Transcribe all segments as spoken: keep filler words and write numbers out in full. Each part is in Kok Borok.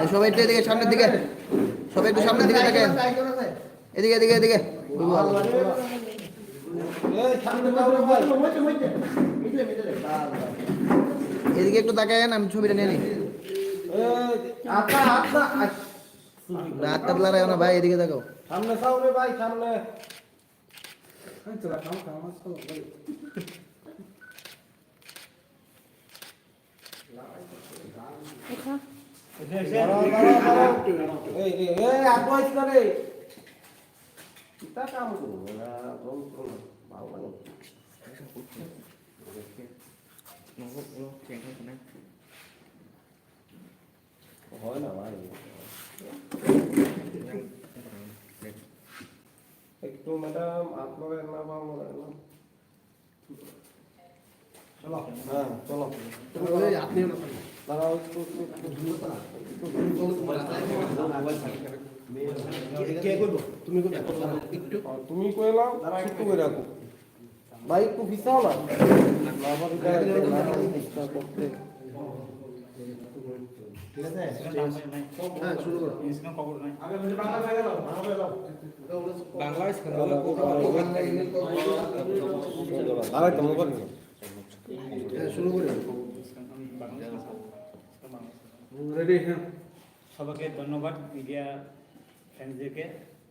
এই সবাই একটু এদিকে, সামনের দিকে, সবাই একটু সামনের দিকে তাকান। এদিকে, এদিকে, এদিকে। এদিকে একটু তাকান, আমি ছবিটা নিয়ে নিই। না, হাতটা লড়াইও না ভাই, এদিকে তাকাও। সামনে চাও রে ভাই, সামনে। এই, এই, এই, আগুয়াইছ না রে। কিতা কাম করবো? এরা রং করো না। ভালো লাগে না। হয় না ভাই। একটু ম্যাডাম, আপনারা না বা আমরা না। চলো। হ্যাঁ, চলো। এই, আপনিও না, চলো। দাঁড়াও, একটু, একটু, একটু। কে, কে করবো? তুমি করবে? একটু দাঁড়াও, একটু। তুমি কইলাম, ছোট্ট করে রাখো। ভাই, একটু পিছাও না। বাবা, এটা, এটা, এটা করতে। ঠিক আছে? হ্যাঁ, শুরু করো। বাংলা স্কুল। আরেকটা মোবাইল। হ্যাঁ, শুরু করি। রেডি, হ্যাঁ। সবাইকে ধন্যবাদ, মিডিয়া ফ্রেন্ডসদেরকে।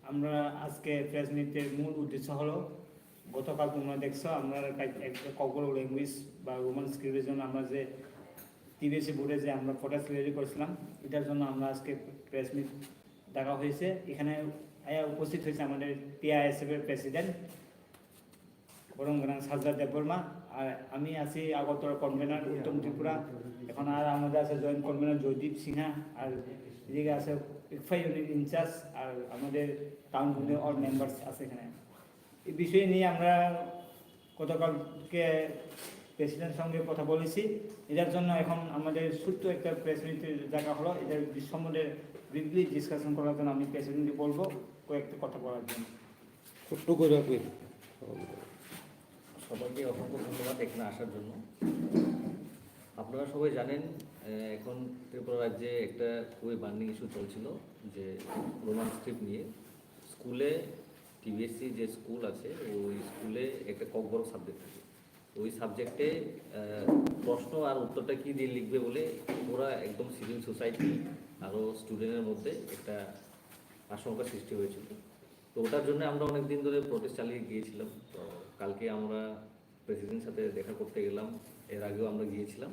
আমরা আজকে প্রেস মিটের মূল উদ্দেশ্য হলো, গতকাল তোমরা দেখছো, আমরা কাই-, একটা ককবরক ল্যাঙ্গুয়েজ বা রোমান স্ক্রিপ্টের জন্য আমরা যে টিবিএসসি বোর্ডে যে আমরা প্রোটেস্ট র্যালি করেছিলাম, এটার জন্য আমরা আজকে প্রেস মিট ডাকা হয়েছে। এখানে আয়া উপস্থিত হয়েছে আমাদের টিআইএসএফ এর প্রেসিডেন্ট বরং গ্রাম সাজ্জাদ দেববর্মা, আর আমি আছি আগরতলা কনভেনার উত্তম ত্রিপুরা। এখন আর আমাদের আছে জয়েন্ট কনভেনার জয়দীপ সিনহা, আর এদিকে আছে ইকফা ইউনিট ইনচার্জ, আর আমাদের টাউন ইউনিয়ন অল মেম্বার্স আছে এখানে। এই বিষয় নিয়ে আমরা গতকালকে প্রেসিডেন্ট সঙ্গে কথা বলেছি। এটার জন্য এখন আমাদের ছোট্ট একটা প্রেস মিট ডাকা হলো। এটার সম্বন্ধে ব্রিফলি ডিসকাশন করার জন্য আমি প্রেসিডেন্টকে বলবো কয়েকটা কথা বলার জন্য। ছোট্ট করে কই। সবাইকে অসংখ্য ধন্যবাদ এখানে আসার জন্য। আপনারা সবাই জানেন, আহ, এখন ত্রিপুরা রাজ্যে একটা খুবই বার্নিং ইস্যু চলছিল, যে রোমান স্ক্রিপ্ট নিয়ে স্কুলে, টিবিএসসি যে স্কুল আছে, ওই স্কুলে একটা ককবরক সাবজেক্ট থাকে। ওই সাবজেক্টে, আহ, প্রশ্ন আর উত্তরটা কী দিয়ে লিখবে বলে ওরা একদম সিভিল সোসাইটি আরও স্টুডেন্টের মধ্যে একটা আশঙ্কা সৃষ্টি হয়েছিল। তো ওটার জন্য আমরা অনেক দিন ধরে প্রোটেস্ট চালিয়ে গিয়েছিলাম। তো কালকে আমরা প্রেসিডেন্ট সাথে দেখা করতে গেলাম, এর আগেও আমরা গিয়েছিলাম,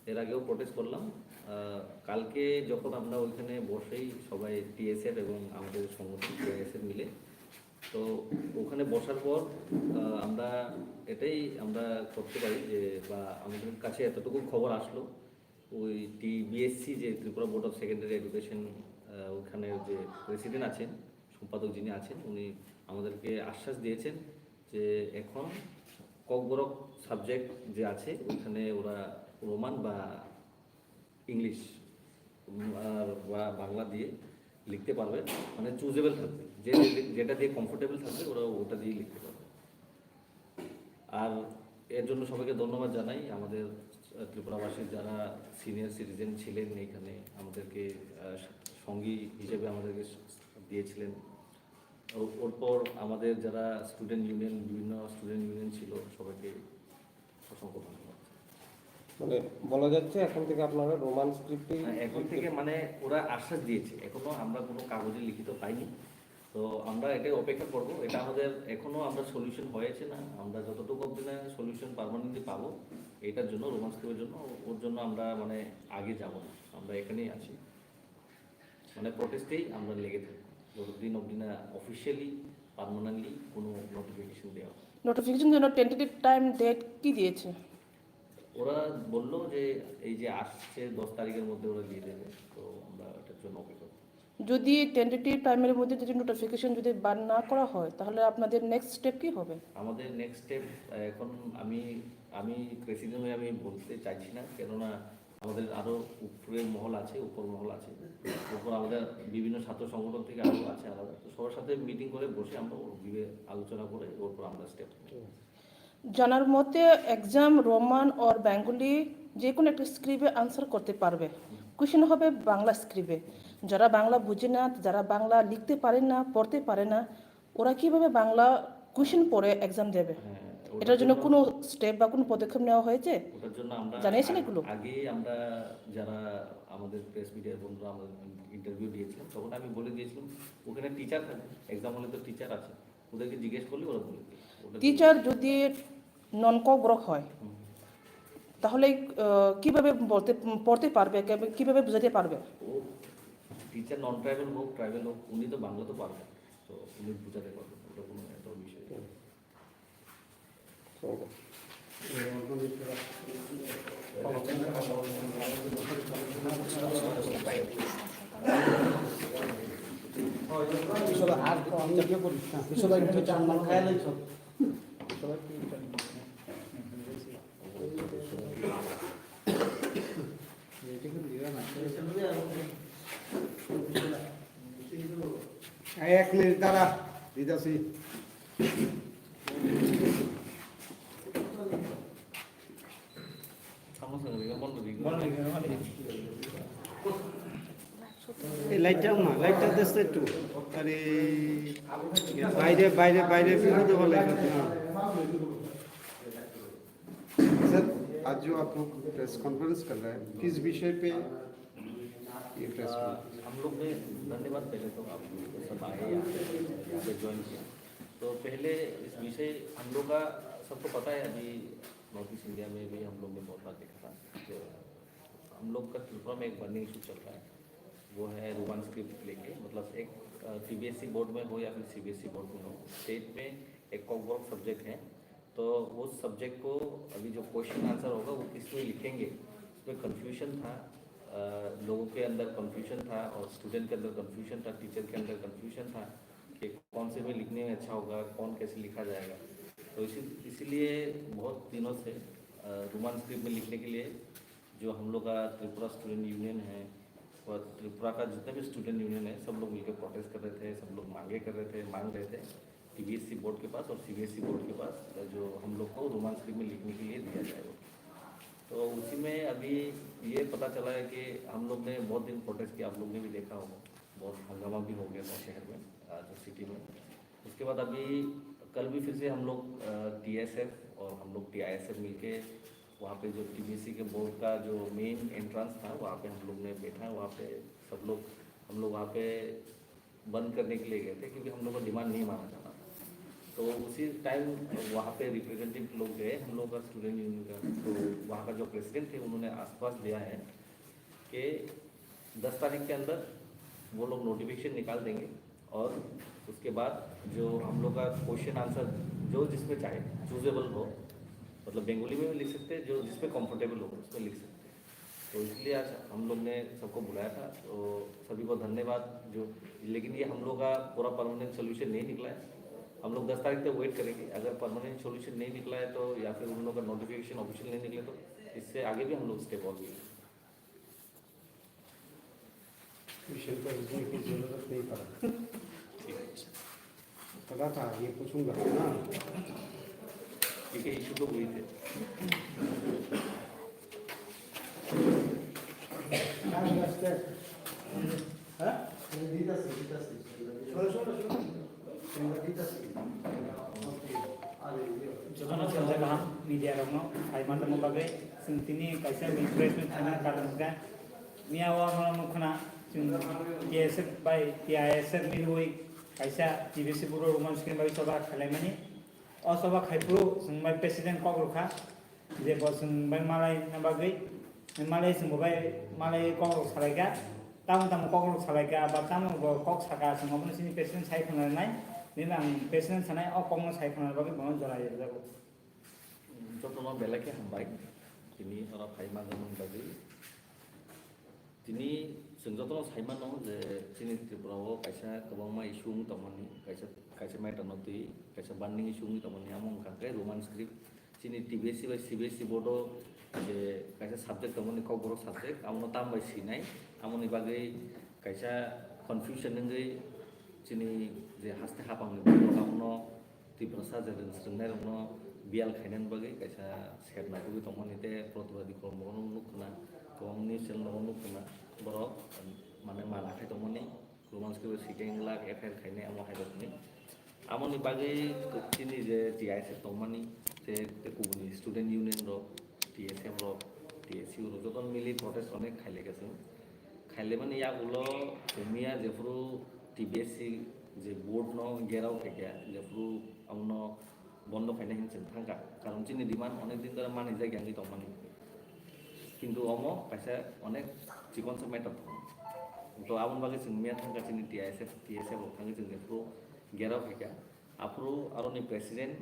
এর আগেও প্রোটেস্ট করলাম। আহ, কালকে যখন আমরা ওইখানে বসেই সবাই টিএসএফ এবং আমাদের সংগঠন টিআইএসএফ মিলে, তো ওখানে বসার পর, আহ, আমরা এটাই আমরা করতে পারি যে, বা আমাদের কাছে এতটুকু খবর আসলো, ওই টিবিএসসি যে Tripura board of secondary education, ah, ওখানে যে প্রেসিডেন্ট আছেন, সম্পাদক যিনি আছেন, উনি আমাদেরকে আশ্বাস দিয়েছেন যে এখন ককবরক সাবজেক্ট যে আছে ওইখানে ওরা রোমান বা ইংলিশ, উম, আর বা বাংলা দিয়ে লিখতে পারবে, মানে চুজেবল থাকবে, যে যে-, যেটা দিয়ে কমফোর্টেবল থাকবে ওরা ওটা দিয়ে লিখতে পারবে। আর এর জন্য সবাইকে ধন্যবাদ জানাই আমাদের, আহ, ত্রিপুরাবাসীর যারা সিনিয়র সিটিজেন ছিলেন এখানে আমাদেরকে, আহ, সঙ্গী হিসেবে আমাদেরকে দিয়েছিলেন। ও-, ওর পর আমাদের যারা স্টুডেন্ট ইউনিয়ন, বিভিন্ন স্টুডেন্ট ইউনিয়ন ছিল, সবাইকে অসংখ্য ধন্যবাদ। মানে বলা যাচ্ছে এখন থেকে আপনারা রোমান স্ক্রিপ্টেই হ্যাঁ, এখন থেকে মানে ওরা আশ্বাস দিয়েছে, এখনো আমরা কোনো কাগজে লিখিত পাইনি। তো আমরা এটাই অপেক্ষা করব। এটা আমাদের এখনো আমরা সলিউশন হয়েছে না, আমরা যতটুকু অবধি না সলিউশন পার্মানেন্টলি পাবো এটার জন্য, রোমান স্ক্রিপ্টের জন্য, ওর জন্য আমরা মানে আগে যাব না, আমরা এখানেই আছি। মানে প্রোটেস্টেই আমরা লেগে থাকবো যতদিন অবধি না অফিসিয়ালি পার্মানেন্টলি কোনো নোটিফিকেশন দেওয়া হয়। নোটিফিকেশন জন্য টেন্টেটিভ টাইম ডেট কি দিয়েছে? ওরা বললো যে এই যে আসছে দশ তারিখের মধ্যে ওরা দিয়ে দেবে, তো আমরা এটার জন্য অপেক্ষা করছি। যদি টেন্টেটিভ টাইমের মধ্যে যদি নোটিফিকেশন যদি বার না করা হয়, তাহলে আপনাদের নেক্সট স্টেপ কি হবে? আমাদের নেক্সট স্টেপ এখন আমি, আমি প্রেসিডেন্ট হয়ে আমি বলতে চাইছি না, কেননা আমাদের আরও উপরের মহল আছে, উপর মহল আছে, উপর আমাদের বিভিন্ন ছাত্র সংগঠন থেকে আরও আছে আলাদা, তো সবার সাথে মিটিং করে বসে আমরা ওর দিকে আলোচনা করে ওর পর আমরা স্টেপ নেব। জানার মতে এক্সাম রোমান অর বেঙ্গলি যে কোনো একটা স্ক্রিপ্টে আনসার করতে পারবে। কোশ্চেন হবে বাংলা স্ক্রিপ্টে। যারা বাংলা বুঝে না, যারা বাংলা লিখতে পারে না, পড়তে পারে না, ওরা কিভাবে বাংলা কোশ্চেন পড়ে এক্সাম দেবে? হ্যাঁ, ওটার এটার জন্য জন্য কোনো স্টেপ বা কোনো পদক্ষেপ নেওয়া হয়েছে? ওটার জন্য আমরা জানিয়েছেন আগ- এগুলো? আগে আমরা যারা আমাদের প্রেস মিডিয়ার বন্ধুরা আমাদের ইন্টারভিউ দিয়েছিলাম, তখন আমি বলে দিয়েছিলাম, ওখানে টিচার থাকে, এক্সাম হলে তো টিচার আছে, ওদেরকে জিজ্ঞেস করলে ওরা বলে দেবে। ওটা টিচার যদি নন ককবরক হয়, হুম। তাহলে আহ, কিভাবে বলতে, পড়তে পারবে, কিভাবে বুঝাতে পারবে? ও টিচার নন ট্রাইবাল হোক, ট্রাইবাল হোক, উনি তো বাংলা তো পারবেন, তো উনি বুঝাতে পারবেন, ওটা কোনো এত বিষয় না। এক মিনিট দাঁড়া, দিতাছি। এই লাইটটা না, লাইটটা দেস তো একটু। আরে, বাইরে, বাইরে, বাইরে, বিপদে বলে। सर, आज जो आप लोग प्रेस कॉन्फ्रेंस कर रहे हैं, किस विषय पे ये प्रेस अ, कॉन्फ्रेंस? हम लोग ने धन्यवाद पहले तो आप लोगों को, सब आए यहाँ पे, यहाँ पे ज्वाइन किया। तो पहले इस विषय हम लोग का सबको पता है, अभी नॉर्थ ईस्ट इंडिया में भी हम लोग ने बहुत बार देखा था। तो हम लोग का त्रिपुरा में एक बर्निंग इशू चल रहा है, वो है रोमन स्क्रिप्ट लेके, मतलब एक टीबीएसई बोर्ड में हो या फिर सीबीएसई बोर्ड में हो, स्टेट में एक कॉकबरक सब्जेक्ट है। तो उस सब्जेक्ट को अभी जो क्वेश्चन आंसर होगा वो किस में लिखेंगे, उसमें कन्फ्यूजन था। अ, लोगों के अंदर कन्फ्यूजन था और स्टूडेंट के अंदर कन्फ्यूजन था, टीचर के अंदर कन्फ्यूजन था कि कौन से में लिखने में अच्छा होगा, कौन कैसे लिखा जाएगा। तो इसी इसीलिए बहुत दिनों से रोमन स्क्रिप्ट में लिखने के लिए जो हम लोग का त्रिपुरा स्टूडेंट यूनियन है और त्रिपुरा का जितना भी स्टूडेंट यूनियन है, सब लोग मिलकर प्रोटेस्ट कर रहे थे, सब लोग मांगे कर रहे थे, मांग रहे थे टीबीएसई बोर्ड के पास और सीबीएसई बोर्ड के पास, जो हम लोग को रोमन स्क्रिप्ट में लिखने के लिए दिया जाए। तो उसी में अभी ये पता चला है कि हम लोग ने बहुत दिन प्रोटेस्ट किया, आप लोग ने भी देखा होगा, बहुत हंगामा भी हो गया था शहर में, अ, जो सिटी में। उसके बाद अभी कल भी फिर से हम लोग टीएसएफ और हम लोग टीआईएसएफ मिलके वहाँ पे जो टीबीएसई के बोर्ड का जो मेन एंट्रेंस था, वहाँ पे हम लोग ने बैठा, वहाँ पे सब लोग, हम लोग वहाँ पे बंद करने के लिए गए थे, क्योंकि हम लोग का डिमांड नहीं माना जाता था। तो उसी टाइम वहाँ पे रिप्रेजेंटेटिव लोग गए हम लोग का, स्टूडेंट यूनियन का, तो वहाँ का जो प्रेसिडेंट थे, उन्होंने आश्वास दिया है कि दस तारीख के अंदर वो लोग नोटिफिकेशन निकाल देंगे और उसके बाद जो हम लोग का क्वेश्चन आंसर जो जिसमें चाहे, चूजेबल हो, मतलब बंगाली में भी लिख सकते हैं, जो जिसमें कंफर्टेबल हो उसमें लिख सकते हैं। तो इसलिए आज हम लोग ने सबको बुलाया था, तो सभी को धन्यवाद। जो, लेकिन ये हम लोग का पूरा परमानेंट सोल्यूशन नहीं निकला है। हम लोग दस तारीख तक वेट करेंगे, अगर परमानेंट सोल्यूशन नहीं निकला है तो, या फिर उन लोग का नोटिफिकेशन ऑफिशियल नहीं निकले तो इससे आगे भी हम लोग स्टेप और भी। विषय को बुझने की जरूरत नहीं पड़ा। पता था ये पूछूंगा ना। ठीक है, इशू तो वही थे। Jotono chwng kaham media rokno phai manthokma bagwi chwng tini kaisa press meet khaina karon hwnkhe miya o ano nukkhna chwng T S F bai T I S F milwi kaisa T B C buro Roman script bai choba khalaimani. O choba khaiphuru chwng bai president kok rwkha. Je bo chwng bai malai na bagwi, malai chwng bo bai malai kok rok salai kha, tamo tamo kok rok salai kha, ba tamo bo kok saka chwng obono chini president sai khwna nai, nini ang president sanai o kok no sai khwna bagwi bono jora rijak jago. Jotono belai khe hambai, tini oro phai ma bagwi. Tini chwng jotono sai mano je chini Tripura o kaisa kwbangma issue wng tongmani, kaisa, kaisa matter no twi, kaisa burning issue wngwi tongmani, amo wngkha khe Roman script. Chini T B S E bai C B S E board o je kaisa subject tongmani, kokborok subject, amo no tam bai sinai, amoni bagwi kaisa confusion wngwi chini je haste haphang ni borok abono Tiprasa je swrwngnairokno biyal khainani bagwi kaisa sep naitugwi tongmani tei protibadi khoroknwi nuk khna, kwbangma news channel o nuk khna borok mane mala khai tongmani. Roman script bai siteng lak F I R khainai amo hai rokni. Amoni bagwi chini je T I S F tongmani, je tei kubuni student union rok, T S F rok, T S U rok joto mili protest onek khailai kha chwng. Khailaimani yagulo chwng miya jephuru T B S C je board no gerao khaikha, jephuru amno bondo khaina hin chwng thangkha. Karon chini demand onek din dhore manijak yangwi tongmani. Kintu omo kaisa onek chikonsa matter tongo. To aboni bagwi chwng miya thangkha chini T I S F, T S F rok thangwi chwng jephuru gerao khaikha. Aphuru aroni president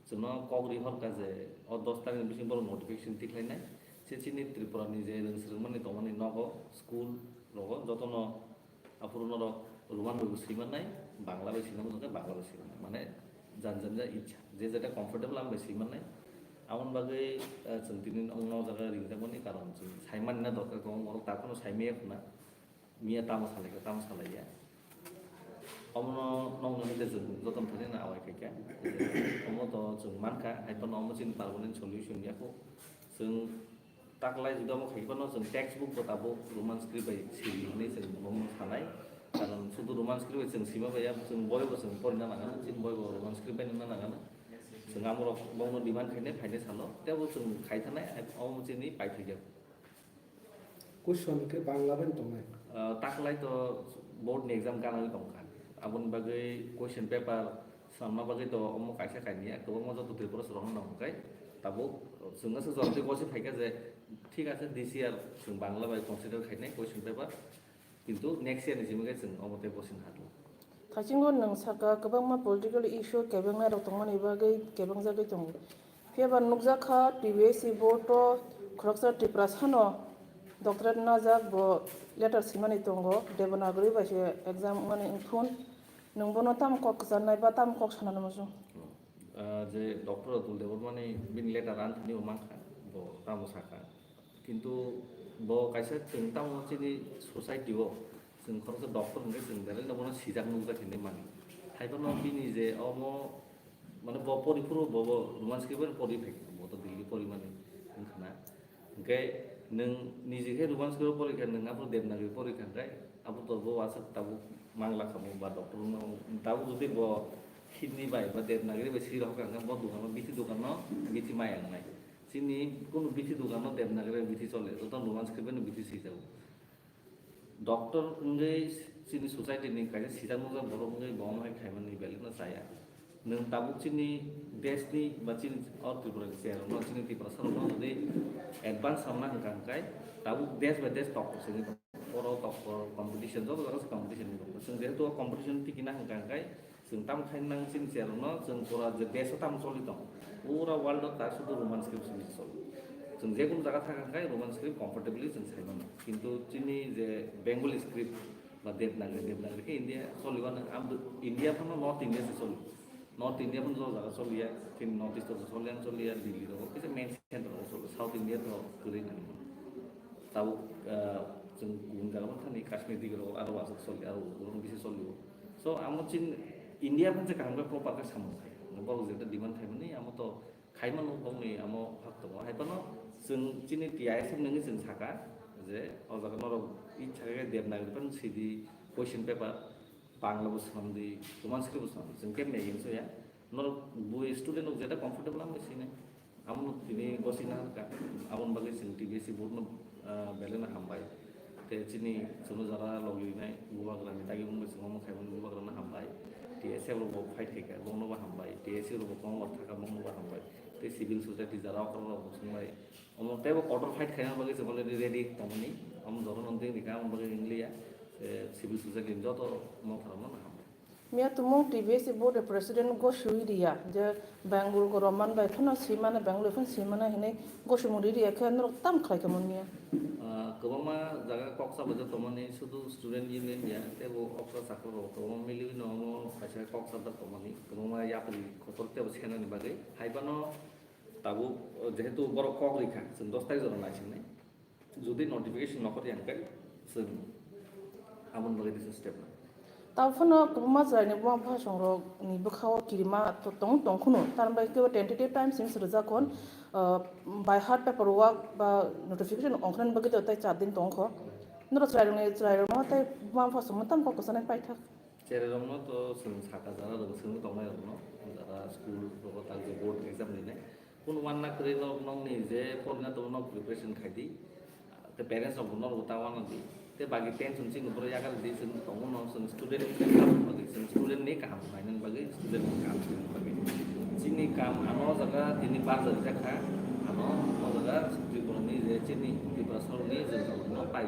chwngno kok ri horkha je o dos tarikni bising borok notification tikhlainai. Se chini Tripura ni je rwng swrwngmani tongmani nogo, school rogo jotono Aphuru norok Roman bai bo swi mannai, Bangla bai swi mannai, Bangla bai swi mannai. Mane jan jan ja ichha. Je jeta comfortable ang bai swi mannai. Aboni bagwi, eh, chwng tini wngno jaga ringjakmani karon chwng sai manna dorkar khe wng borok ta phano sai maya khuna. Miya tamo salai kha, tamo salai ya. Omono nokni hwnkhe chwng jotono thani no awai khaikha. Omo to chwng mankha, hai phano omo chini permanent solution ya kho. Chwng Taklai juda omo khai phano chwng textbook bo tabuk Roman script bai simi hinwi chwng omo sanai. Karon sudu Roman script bai chwng sima bai ya, chwng boi bo chwng porina nangano, chini boi bo Roman script bai nangna nangano. Chwng amorok bongno demand khainai phainai salo, tebo chwng khai thanai, omo chini paithakya. Question khe Bangla bai tongnai. Ah, taklai to board ni exam gana wi tongkha. Aboni bagwi question paper Samna bagwi to omo kaisa kainwi ya, kwbangma joto Tripura rokno nang khe tabuk chwngno se jora twi gosi phaikha je thik ase this year chwng Bangla bai consider khainai question paper, kintu next year ni simi khe chwng omo tei gosi nahadlo. Thaisingo nwng saka kwbangma political issue kebengnai rok tongmani bagwi kebengjagwi tongo. Phiya ba nukjakha T B S C board o khoroksa Tiprasano doctorate najak bo letter simani tongo Devanagari bai se exam wngmani wngthun. Nwng bono tamo kok kwcharnai ba tamo kok sanani muchung? Ah, je Doctor Atul Debbarmani bini letter anthani bo mankha, bo tamo sakha. Kintu bo kaisa chwng tamo chini society o chwng khoroksa doctor hwnkhe chwng belai no bono sijak nukjak hinwi mani. Haiphano bini je omo mane bo pori phuru bo, bo Roman script bai pori phai bo to Delhi pori mani wngkha na. Hwnkhe nwng niji khe Roman script o porikha, nwng abo Devanagari porikha hwnkhe abo to bo aswk tabuk mangla khamu ba doctor wngma tabuk jodi bo Hindi bai ba Devanagari bai swi rohorkha hwnkhe bo dokan o bithi dokan no bithi maya wngnai. Chini kunu bithi dokan no Devanagari bai bithi chole, joto Roman script bai no bithi swijao. Doctor wngwi chini society ni kaisa sijak nukjak borok wngwi bo omo hai khaimani belai no chaya. Nwng tabuk chini desh ni ba chini o Tripura ni chair rok no chini Tiprasa rok no jodi advance samna hwnkha hwnkhe tabuk desh by desh tokthok se wngwi tongo. Oro tokthok competition joto jaga se competition wngwi tongo. Chwng jehetu o competition tikina hwnkha hwnkhe Chwng tamo khaina nang chini chair rokno, chwng pura je desh o tamo choli tong, pura world o ta sudu Roman script se bisi choli. Chwng je kunu jaga thang kha khai Roman script comfortably chwng sai mano. Kintu chini je Bengali script ba Devanagari, Devanagari khe India choli mano, am India phano North India se choli. North India phano jo jaga choli ya, chini North East o choli ya, choli ya, Delhi rok kisa main center o choli, South India to kwrwi nang. Tabuk, ah, chwng kubun jaga phano thani Kashmir digi rok aro aswk choli, aro oro bisi choli o. So, amo chin India phano je kaham khe proper khe samung khai. Borok jeta demand khaimani, amo to khaimano bongni amo hak tongo. Hai phano chwng chini T I S F nungwi chwng saka je o jaga norok icha khe Devanagari phano sidi question paper, Bangla bo swnamdi, Roman script bo swnamdi. Chwng khe meyeng soya. Norok bui student rok jeta comfortable amo sinai. Amo tini gosina ka, aboni bagwi chwng T B S C board no, ah, belai no hambai. Tei chini chwngno jara logi rinai bubagra ni dagi wngwi chwng omo khaimani bubagra no hambai. T S F rok bo fight khaika, bongno bo hambai. T S U rok bo kwbangma thaka, bongno bo hambai. Tei civil society jara okra rok bo chwng bai. Omo teibo kotor fight khaina bagwi chwng already ready tongmani. Omo jotono tei rika, omo bagwi wng liya. Eh, civil society ni joto motha rok no hambai. Miya tumung T B S C board ni president gosiwi riya, je Bengal government bai phano swimana, Bengal bai phano swimana hinwi gosimung ri riya khe norok tam khlai kha mun miya. Ah, kwbangma jaga kok sabajak tongmani sudu student union ya, tei bo okra chakra rok kwbangma miliwi no omo kaisa kok sajak tongmani, kwbangma yapri kotor tei bo senani bagwi. Hai phano tabuk, jehetu borok kok rikha, chwng dos tarik jora naisingnai. Jodi notification nokho yang khe chwng aboni bagwi disa step na. Tao phano kwbangma chwraini buma bupha songrokni bwkhao kirima to-, tong tong khunu, tamni bagwi kebo tentative time simi se rwjak hwn, uh, by heart paperwork ba notification ongkhnani bagwi to tei char din tong kho. Norok chwrairokni, chwrairokno tei buma bupha songno tamo kok kwchanai paithak. Chwrairokno to chwng saka jara rok chwngwi tongnai rokno, jara school rogo tak je board exam rinai. Kunu wanna kwrwi norok nokni je porina tongo nok preparation khai di. Te parents rok bo norok ta wanna di. Te bagi tension chini borok yakar di chwng tongo no chwng student ni kaham khlaina bagwi chwng student ni kaham khlaina bagwi student ni kaham khlaina bagwi. Chini kam ano jaga tini bar jari jakha ano o jaga Tripura ni je chini Tripura sorok ni je no pai.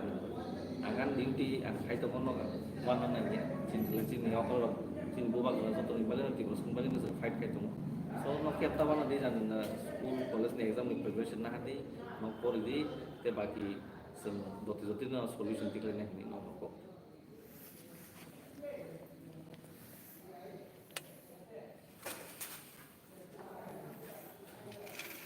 Ang ani duty ang khai tongo no wanna nai ya. Chini chini okol rok chini bubagra joto ni bagwi Tripura song bagwi no chwng fight khai tongo. So no kep ta wanna di jani na school college ni exam ni preparation na hadi. Nok pori di, te baki chwng joti joti no solution tikhlai nai hinwi nok rok.